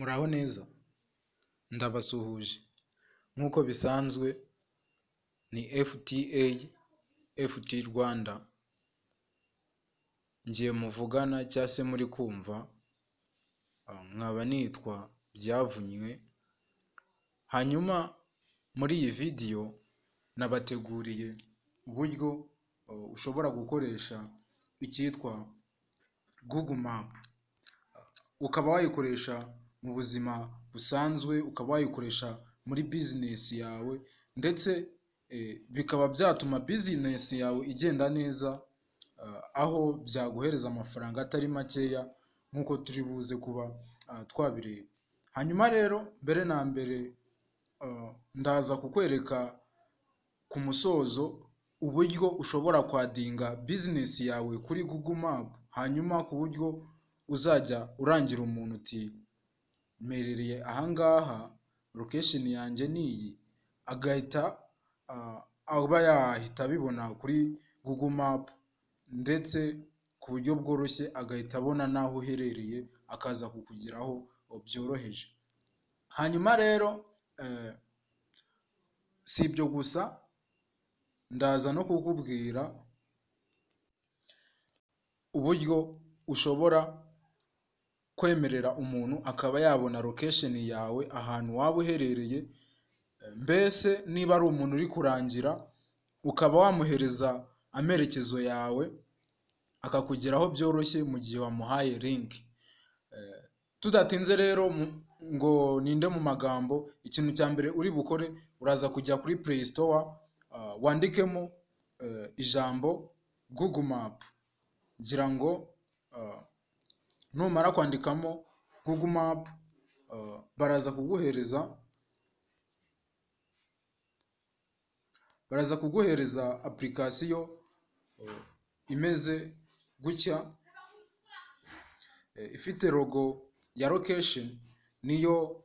Muraho neza ndabasuhuje nk'uko bisanzwe ni FTA FT Rwanda, ngiye muvugana cyangwa se muri kumva, nkaba nitwa Byavunywe. Hanyuma muri iyi vidiyo nabateguriye uburyo ushobora gukoresha icyitwa Google Map, ukaba wayikoresha mu buzima busanzwe, ukaba wayikoresha muri bizinesi yawe, ndetse bikaba byatuma bizinesi yawe igenda neza, aho byaguhereza amafaranga atari makeya nk'uko turi buze kuba twabireba. Hanyuma rero mbere na mbere ndaza kukwereka ku musozo uburyo ushobora kwadinga bizinesi yawe kuri Google Map, hanyuma ku buryo uzajya urangira umuntu uti mperereye ahangaha, location yanjye ni iyi, agahita aba yahita abibona kuri Google Map, ndetse ku buryo bworoshye agahita abona n'aho uherereye akaza kukugeraho byoroheje. Hanyuma rero si ibyo gusa, ndaza no kukubwira uburyo ushobora kwemerera umuntu akaba yabona location yawe ahantu waba uherereye, mbese niba ari umuntu uri kurangira ukaba wamuhereza amerekezo yawe akakugeraho byoroshye mu gihe wamuhaye link. Tudatinze rero ngo ninde mu magambo, ikintu cya mbere uri bukore uraza kujya kuri Play Store, wandikemo ijambo Google Map, ngira ngo numara kwandikamo Google Map baraza kuguhereza application imeze gutya, ifite logo ya location, niyo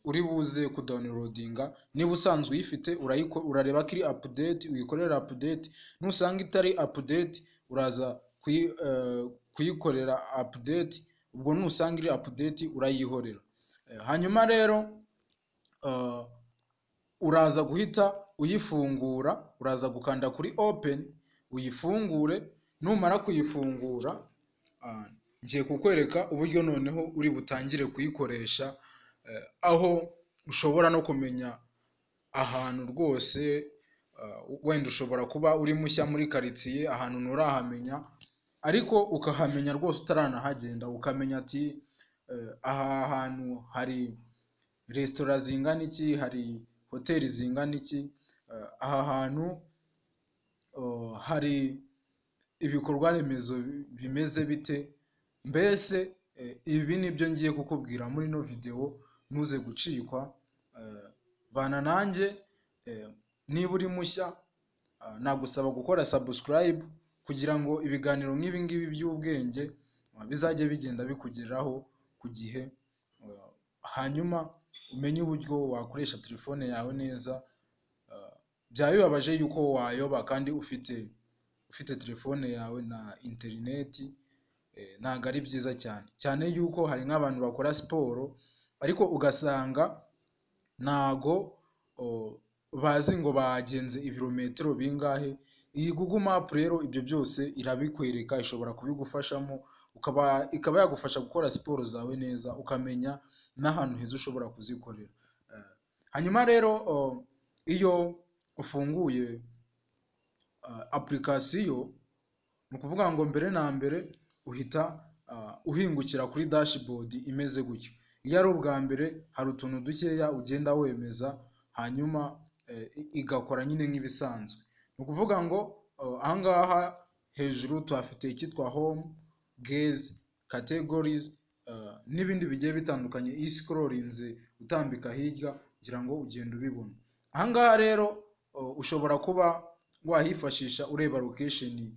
uri buze kudownloadinga. Niba usanzwe uyifite urareba ko iri update, uyikorera update. Nusanga itari update uraza kuyikorera update, ubwo nusanga iri update urayihorera. Hanyuma rero uraza guhita uyifungura, uraza gukanda kuri open uyifungure. Numara kuyifungura ngiye kukwereka uburyo noneho uri butangire kuyikoresha, aho ushobora no kumenya ahantu rwose. Wenda ushobora kuba uri mushya muri karitsiye, ahantu nturahamenya, ariko ukahamenya rwose utaranahagenda, ukamenya ati aha hantu hari resitora zingana iki, hari hoteli zingana iki, aha hantu hari ibikorwa remezo bimeze bite. Mbese ibi nibyo ngiye kukubwira muri ino videwo, ntuze gucikwa. Bana nanjye. Niba uri mushya nagusaba gukora subscribe kugira ngo ibiganiro nk'ibi ngibi by'ubwenge bizajye bigenda bikugeraho ku gihe, hanyuma umenye uburyo wakoresha telefone yawe neza. Byaba bibabaje yuko wayoba kandi ufite telefone yawe na interineti, ntabwo ari byiza cyane cyane yuko hari nk'abantu bakora siporo ariko ugasanga ntago bazi ngo bagenze ibirometero bingahe. Iyi Google Map rero ibyo byose irabikwereka, ishobora kubigufashamo, ikaba yagufasha gukora siporo zawe neza, ukamenya n'ahantu heza ushobora kuzikorera. Hanyuma rero iyo ufunguye application, ni ukuvuga ngo mbere na mbere uhita uhingukira kuri dashboard imeze gutya. Iyo ari ubwa mbere hari utuntu dukeya ugenda wemeza, hanyuma igakora nyine nk'ibisanzwe. Ni ukuvuga ngo ahangaha hejuru tuhafite icyitwa home, guests, categories n'ibindi bigiye bitandukanye. Iyo scrollinze utambika hirya kugira ngo ugende ubibona. Ahangaha rero ushobora kuba wahifashisha ureba location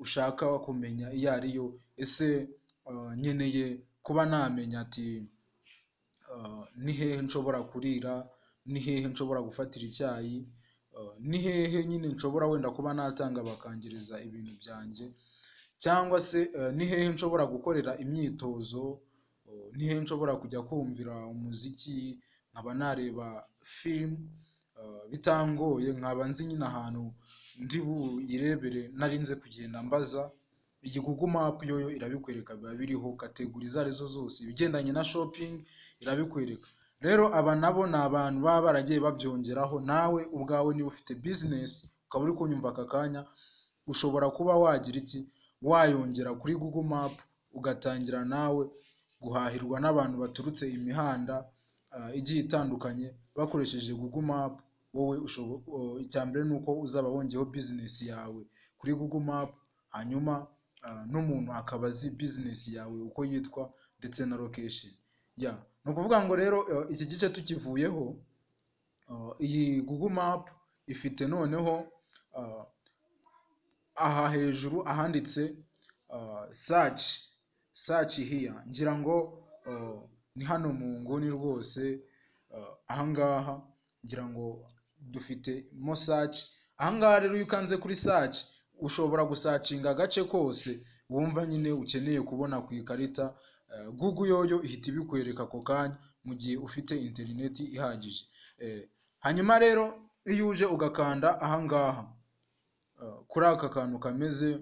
ushaka kumenya iyo ariyo. Ese nkeneye kuba namenya ati ni hehe nshobora kurira, ni hehe nshobora gufatira icyayi, ni hehe nyine nshobora wenda kuba natanga bakangereza ibintu byanjye, cyangwa se ni hehe nshobora gukorera imyitozo. Nihe nshobora kujya kumvira umuziki, nkaba nareba film bitangoye, nkaba nzi nyine ahantu ndi buyirebere narinze kugenda mbaza. Iyi Google Map yoyo irabikwereka, biba biriho category izo arizo zose, ibigendanye na shopping irabikwereka. Rero aba nabo ni abantu baba baragiye babyongeraho. Nawe ubwawe niba ufite business ukaba uri kunyumva aka kanya, ushobora kuba wagira iki, wayongera kuri Google Map, ugatangira nawe guhahirwa n'abantu baturutse imihanda igiye itandukanye bakoresheje Google Map. Wowe icya mbere ni uko uzaba wongeyeho business yawe kuri Google Map, hanyuma n'umuntu akaba azi business yawe uko yitwa ndetse na location. Ya, ni ukuvuga ngo rero iki gice tukivuyeho, iyi Google Map ifite noneho aha hejuru ahanditse search here. Ngira ngo ni hano mu nguni rwose, ahangaha ngira ngo dufite mo search. Ahangaha rero iyo ukanze kuri search, ushobora gusearchinga agace kose wumva nyine ukeneye kubona ku ikarita. Google yoyo ihita ibikwereka ako kanya mu gihe ufite interineti ihagije. Hanyuma rero iyo uje ugakanda ahangaha kuri aka kantu kameze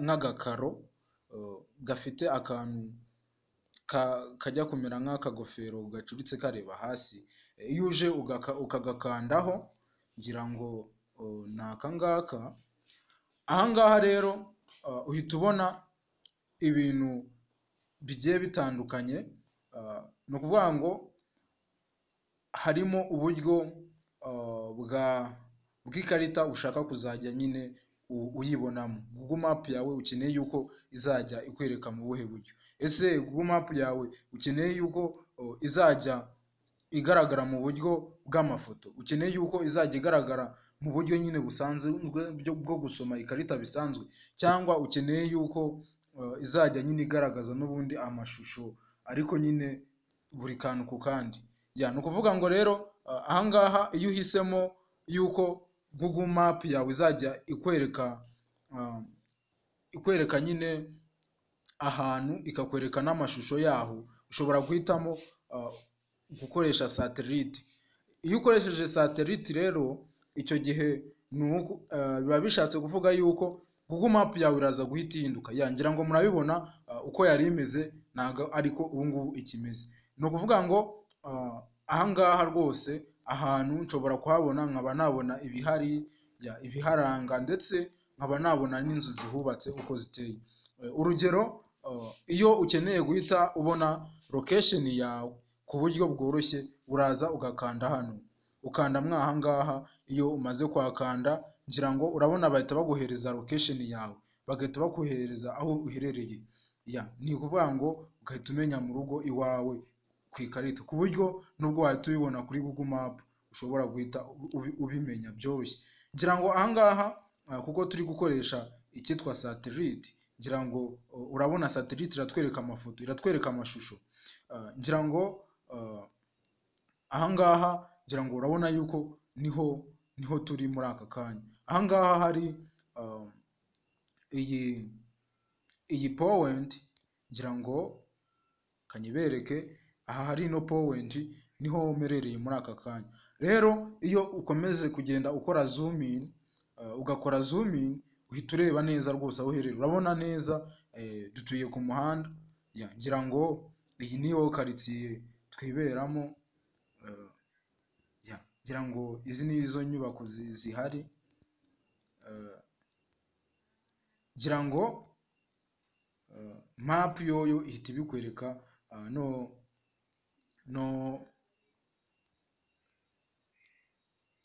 nk'agakaro gafite akantu kajya kumera nk'akagofero gacuritse kareba hasi, iyo uje ukagakandaho, ngira ngo ni aka ngaka. Ahangaha rero uhita ubona ibintu bigiye bitandukanye. Ni ukuvuga ngo harimo uburyo bw'ikarita ushaka kuzajya nyine uyibonamo. Google Map yawe ukeneye yuko izajya ikwereka mu buhe buryo? Ese Google Map yawe ukeneye yuko izajya igaragara mu buryo bw'amafoto? Ukeneye yuko izajya igaragara mu buryo nyine busanzwe bwo gusoma ikarita bisanzwe, cyangwa ukeneye yuko izajya nyine igaragaza n'ubundi amashusho ariko nyine buri kantu ku kandi? Ya, ni ukuvuga ngo rero ahangaha iyo uhisemo yuko Google Map yawe izajya ikwereka nyine ahantu, ikakwereka n'amashusho yaho, ushobora guhitamo gukoresha satellite. Iyo ukoresheje satellite rero, icyo gihe biba bishatse kuvuga yuko Google Map yawe iraza guhita ihinduka. Ya, ngira ngo murabibona uko yari imeze ntabwo ariko ubu ngubu ikimeze. Ni ukuvuga ngo ahangaha rwose ahantu nshobora kuhabona, nkaba nabona ibihari, ibiharanga, ndetse nkaba nabona n'inzu zihubatse uko ziteye. Urugero, iyo ukeneye guhita ubona location yawe ku buryo bworoshye, uraza ugakanda hano, ukanda mwahangaha. Iyo umaze kuhakanda, ngira ngo urabona bahita baguhereza location yawe, bagahita bakohereza aho uherereye. Ya, ni ukuvuga ngo ugahita umenya mu rugo iwawe ku ikarita, ku buryo nubwo wahita ubibona kuri Google Map ushobora guhita ubimenya byoroshye. Ngira ngo ahangaha kuko turi gukoresha icyitwa satellite, ngira ngo urabona satellite iratwereka amafoto, iratwereka amashusho. Ngira ngo ahangaha ngira ngo urabona yuko niho turi muri aka kanya. Ahangaha hari iyi point, ngira ngo kanyibereke. Aha hari ino point, niho mperereye muri aka kanya. Rero iyo ukomeze kugenda ukora zoom in, ugakora zoom in, uhita ureba neza rwose aho uherereye, urabona neza dutuye ku muhanda. Ya, ngira ngo iyi niyo karitsiye twiberamo. Ya, ngira ngo izi ni izo nyubako zihari. Ngira ngo map yoyo ihita ibikwereka. No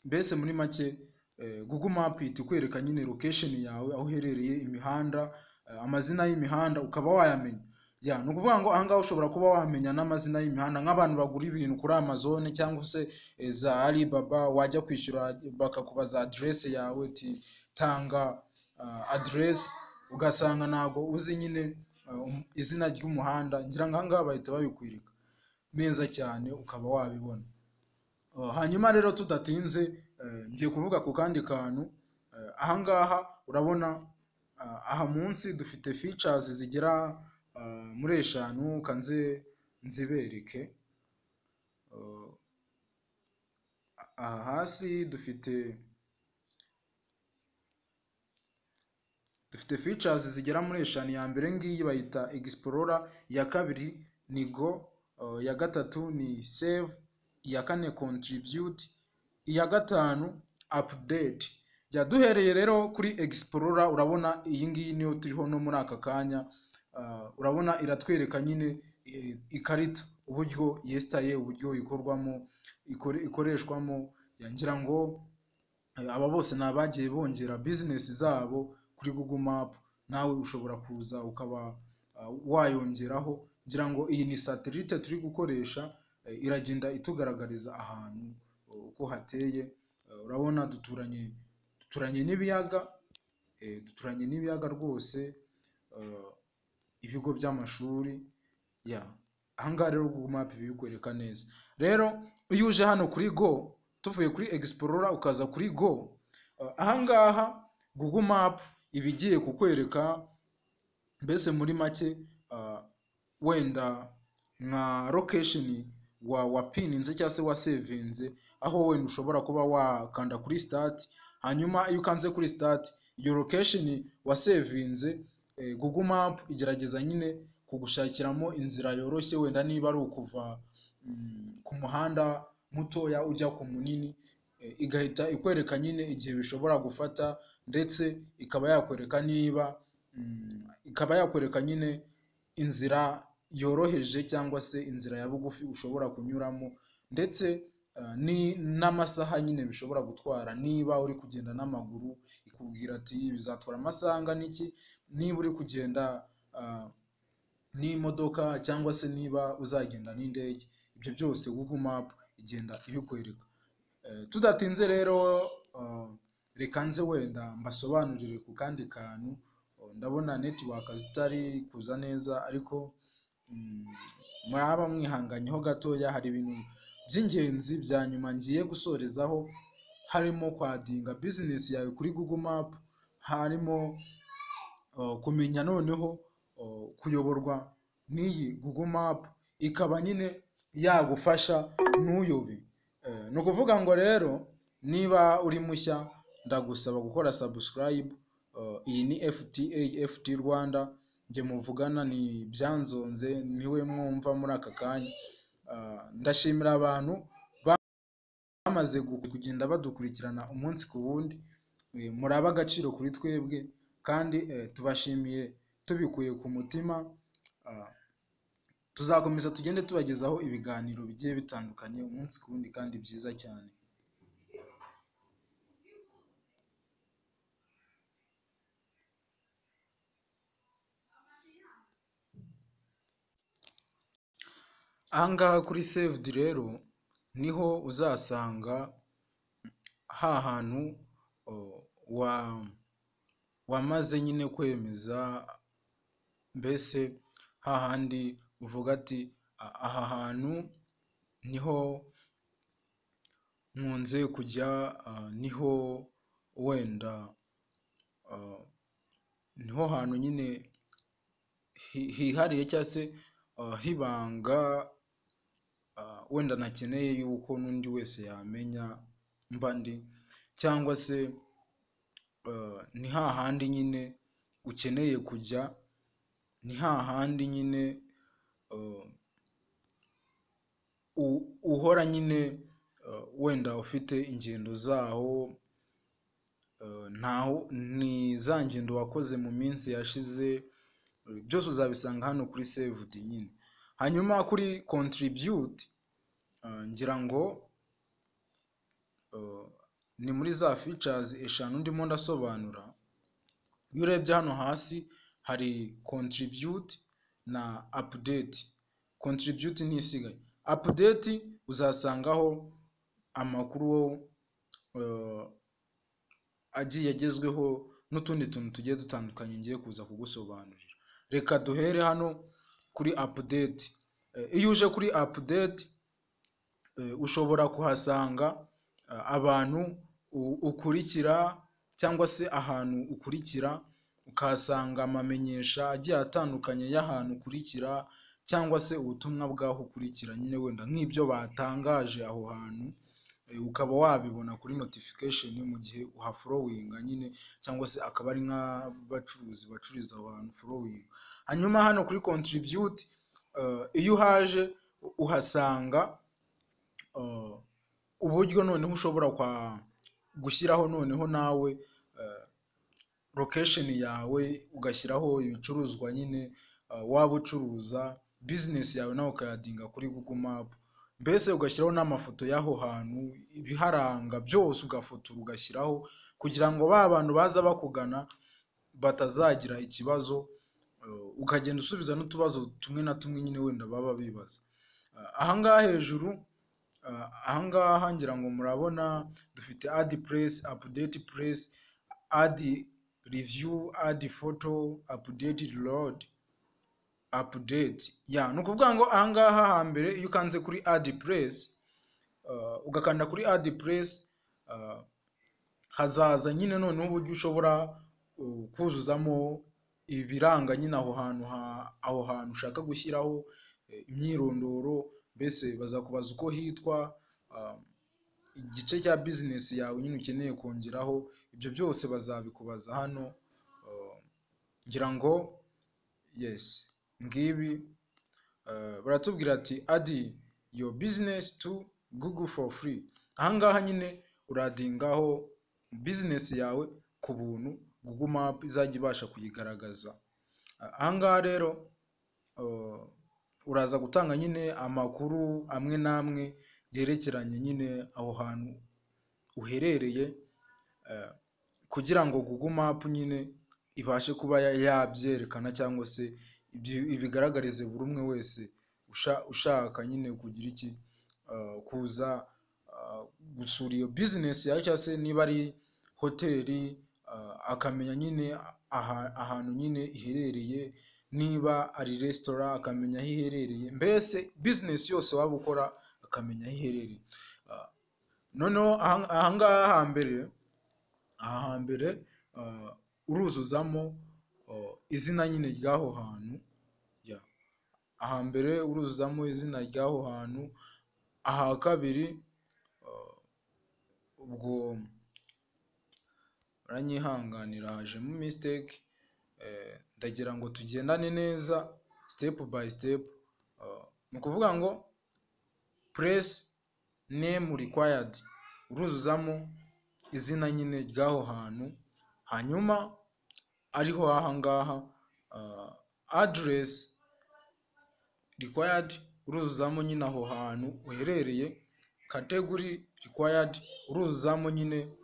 mbese muri make Google Map ihita ikwereka nyine location yawe, aho uherereye, imihanda, amazina y'imihanda ukaba wayamenya. Ya, ni ukuvuga ngo ahangaha ushobora kuba wamenya n'amazina y'imihanda, nk'abantu bagura ibintu kuri Amazon cyangwa se za Alibaba, wajya kwishyura bakakubaza address yawe, ti tanga address, ugasanga ntabwo uzi nyine izina ry'umuhanda. Ngira ngo ahangaha bahita babikwereka neza cyane, ukaba wabibona. Hanyuma rero tudatinze, ngiye kuvuga ku kandi kantu. Ahangaha urabona aha munsi dufite features zigera muri 5, kanze nzibereke. Aha hasi dufite features zigera muri 5. Ya mbere ngiyi bayita Explorer, iya kabiri ni Go, iya gatatu ni Save, iya kane Contribute, iya gatanu Update. Duhereye rero kuri Explorer, urabona iyi ngiyi niyo turiho no muri aka kanya. Urabona iratwereka nyine ikarita uburyo yesitaye, uburyo ikorwamo, ikoreshwamo. Ngira ngo aba bose ni abagiye bongera business zabo kuri Google Map, nawe ushobora kuza ukaba wayongeraho. Ngira ngo iyi ni satellite turi gukoresha, iragenda itugaragariza ahantu uko hateye. Urabona duturanye n'ibiyaga, duturanye n'ibiyaga rwose, ibigo by'amashuri ya ahangaha. Rero Google Map ibikwereka neza. Rero iyo uje hano kuri Go, tuvuye kuri Explorer ukaza kuri Go, ahangaha Google Map ibigiye kukwereka mbese muri make wenda nka location wa pininze cyangwa se wa savinze, aho wenda ushobora kuba wakanda kuri start. Hanyuma iyo ukanze kuri start, iyo location wa savinze, Google Map igerageza nyine kugushakiramo inzira yoroshye, wenda niba ari ukuva ku muhanda mutoya ujya ku munini, igahita ikwereka nyine igihe bishobora gufata, ndetse ikaba yakwereka niba ikaba yakwereka nyine inzira yoroheje cyangwa se inzira ya bugufi ushobora kunyuramo, ndetse n'amasaha nyine bishobora gutwara. Niba uri kugenda n'amaguru ikubwira ati bizatwara amasaha angana iki, niba uri kugenda n'imodoka cyangwa se niba uzagenda n'indege, ibyo byose Google Map igenda ibikwereka. Tudatinze rero, reka nze wenda mbasobanurire ku kandi kantu. Ndabona network zitari kuza neza, ariko muraba mwihanganyeho gatoya. Hari ibintu by'ingenzi bya nyuma ngiye gusorezaho, harimo kwadinga business yawe kuri Google Map, harimo kumenya noneho kuyoborwa n'iyi Google Map, ikaba nyine yagufasha ntuyobe. Ni ukuvuga ngo rero niba uri mushya, ndagusaba gukora subscribe. Iyi ni FTA FT Rwanda, njye muvugana ni Byanzonze, niwe mwumva muri aka kanya. Ndashimira abantu bamaze kugenda badukurikirana umunsi ku wundi, muraba agaciro kuri twebwe, kandi tubashimiye tubikuye ku mutima. Tuzakomeza tugende tubagezaho ibiganiro bigiye bitandukanye umunsi ku wundi kandi byiza cyane. Ahangaha kuri saved rero niho uzasanga ha hantu wamaze nyine kwemeza, mbese hahandi uvuga ati aha hantu niho nkunze kujya, niho wenda niho hantu nyine hihariye cyangwa se hibanga, wenda nakeneye yuko n'undi wese yamenya mba ndi, cyangwa se ni hahandi nyine ukeneye kujya, ni hahandi nyine uhora nyine wenda ufite ingendo zaho, ntaho ni za ngendo wakoze mu minsi yashize, byose uzabisanga hano kuri saved nyine. Hanyuma kuri contribute, ngira ngo ni muri za features 5 ndimo ndasobanura. Iyo urebye hano hasi hari contribute na update. Contribute ntisigaye, update uzasangaho amakuru agiye agezweho n'utundi tuntu tugiye dutandukanye ngiye kuza kugusobanurira. Reka duhere hano kuri update. Iyo uje kuri update ushobora kuhasanga abantu ukurikira cyangwa se ahantu ukurikira, Ukahasanga amamenyesha agiye atandukanye y'ahantu ukurikira, cyangwa se ubutumwa bw'aho ukurikira nyine, wenda nk'ibyo batangaje aho hantu, ukaba wabibona kuri notification mu gihe uhafollowinga nyine, cyangwa se akaba ari nk'abacuruzi bacururiza aho hantu following. Hanyuma hano kuri contribute, iyo uhaje uhasanga uburyo noneho ushobora gushyiraho noneho nawe location yawe, ugashyiraho ibicuruzwa nyine waba ucuruza, business yawe nawe ukayaddinga kuri Google Map, mbese ugashyiraho n'amafoto y'aho hantu, ibiharanga byose ugafotora ugashyiraho, kugira ngo ba bantu baza bakugana batazagira ikibazo, ukagenda usubiza n'utubazo tumwe na tumwe nyine wenda baba bibaza. Ahangaha hejuru, ahangaha ngira ngo murabona dufite add place, update place, add review, add photo, update load, update. Ya, ni ukuvuga ngo ahangaha hambere iyo ukanze kuri add place, ugakanda kuri add place, hazaza nyine noneho uburyo ushobora kuzuzamo ibiranga nyine aho hantu, aho hantu ushaka gushyiraho imyirondoro. Mbese bazakubaza uko hitwa, igice cya business yawe nyine ukeneye kongeraho, ibyo byose bazabikubaza hano. Ngira ngo yes, ngibi baratubwira ati "Add your business to Google for free." Ahangaha nyine uraddingaho business yawe ku buntu, Google Map izajya ibasha kuyigaragaza. Ahangaha rero uraza gutanga nyine amakuru amwe n'amwe yerekeranye nyine aho hantu uherereye, kugira ngo Google Map nyine ibashe kuba yabyerekana, cyangwa se ibigaragarize buri umwe wese ushaka nyine kugira iki, kuza gusura iyo business yawe, cyangwa se niba ari hoteli, akamenya nyine ahantu nyine iherereye, niba ari resitora akamenya aho iherereye, mbese business yose waba ukora akamenya aho iherereye. Noneho ahangaha hambere, aha hambere uruzuzamo izina nyine ry'aho hantu. Ahambere uruzuzamo izina ry'aho hantu. Aha kabiri, ubwo uranyihanganira hajemo mistake, ndagira ngo tugendane neza step by step. Ni ukuvuga ngo place name required, uruzuzamo izina nyine ry'aho hantu, hanyuma ariho aha ngaha address required, uruzuzamo nyine aho hantu uherereye. Category required, uruzuzamo nyine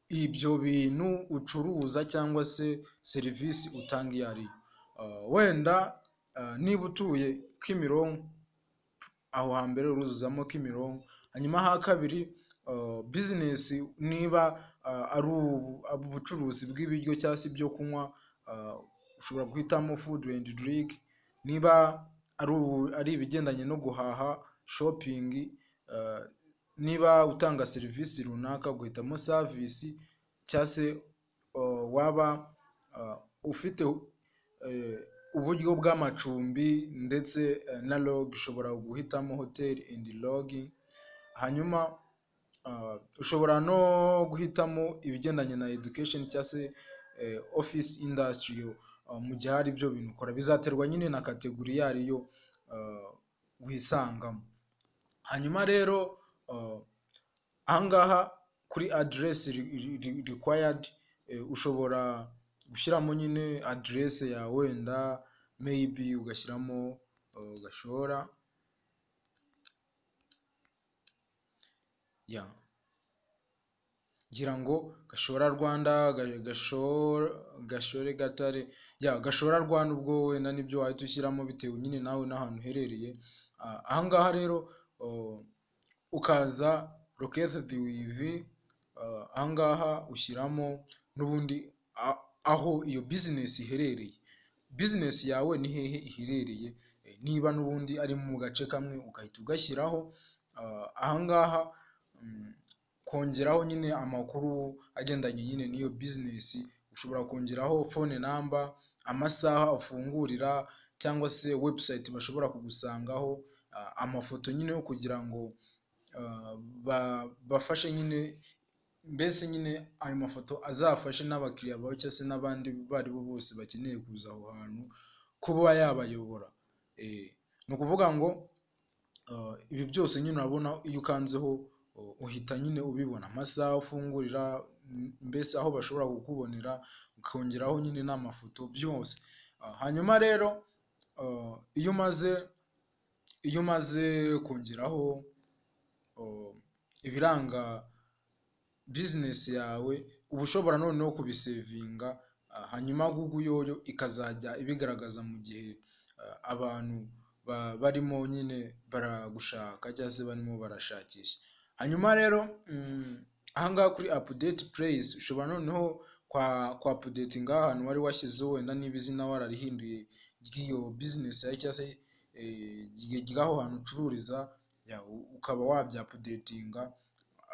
ibyo bintu ucuruza cyangwa se serivisi utanga iyo ari yo. Wenda niba utuye Kimironko, aho hambere uruzuzamo Kimironko. Hanyuma aha kabiri, business niba ari ubucuruzi bw'ibiryo cyangwa se ibyo kunywa, ushobora guhitamo food and drink. Niba ari ibigendanye no guhaha, shopping. Niba utanga serivisi runaka, guhitamo service, cyangwa se waba ufite uburyo bw'amacumbi ndetse na lodge, ushobora guhitamo hotel and lodging. Hanyuma ushobora no guhitamo ibigendanye na education cyangwa se office industry, mu gihe hari ibyo bintu ukora. Bizaterwa nyine na category iyo ariyo wisangamo. Hanyuma rero ahangaha kuri address required, ushobora gushyiramo nyine address yawe, wenda maybe ugashyiramo Gashora, ya, ngira ngo Gashora Rwanda, Gashore Gatare, ya, Gashora Rwanda, ubwo wenda nibyo wahita ushyiramo bitewe nyine nawe n'ahantu uherereye. Ahangaha rero ukaza located with, ahangaha ushyiramo n'ubundi aho iyo business iherereye. Business yawe ni hehe iherereye? Niba n'ubundi ari mu gace kamwe, ugahita ugashyiraho. Ahangaha kongeraho nyine amakuru agendanye nyine n'iyo business. Ushobora kongeraho phone number, amasaha ufungurira, cyangwa se website bashobora kugusangaho, amafoto nyine yo kugira ngo bafashe nyine, mbese nyine ayo mafoto azafashe n'abakiriya bawe cyangwa se n'abandi bari bo bose bakeneye kuza aho hantu kuba yabayobora. Ni ukuvuga ngo ibi byose nyine urabona iyo ukanzeho uhita nyine ubibona, amasaha ufungurira, mbese aho bashobora kukubonera, ukongeraho nyine n'amafoto byose. Hanyuma rero iyo umaze kongeraho ibiranga business yawe, uba ushobora noneho kubisevinga, hanyuma Google yoyo ikazajya ibigaragaza mu gihe abantu barimo nyine baragushaka cyangwa se barimo barashakisha. Hanyuma rero ahangaha kuri update place ushobora noneho kwa updatinga ahantu wari washyizeho, wenda niba izina wararihinduye ry'iyo business yawe cyangwa se ry'aho hantu ucururiza, ukaba wabya updatinga.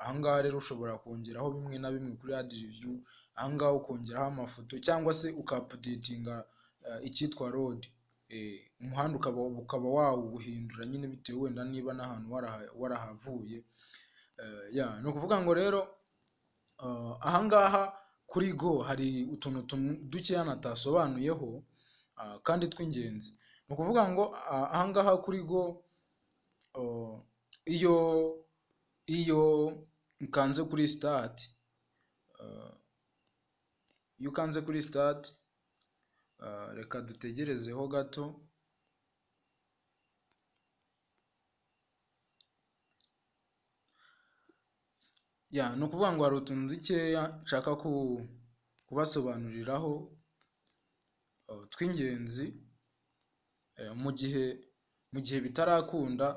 Ahangaha rero ushobora kongeraho bimwe na bimwe kuri add review, ahangaha ukongeraho amafoto cyangwa se uka-updatinga icyitwa road, umuhanda ukaba wawuhindura nyine bitewe wenda niba n'ahantu warahavuye. Ni ukuvuga ngo rero ahangaha kuri go hari utuntu dukeya natasobanuyeho kandi tw'ingenzi. Ni ukuvuga ngo ahangaha kuri go iyo ukanze kuri start, iyo ukanze kuri start, reka dutegerezeho gato. Ni ukuvuga ngo hari utuntu dukeya nshaka kubasobanuriraho tw'ingenzi mu gihe bitarakunda.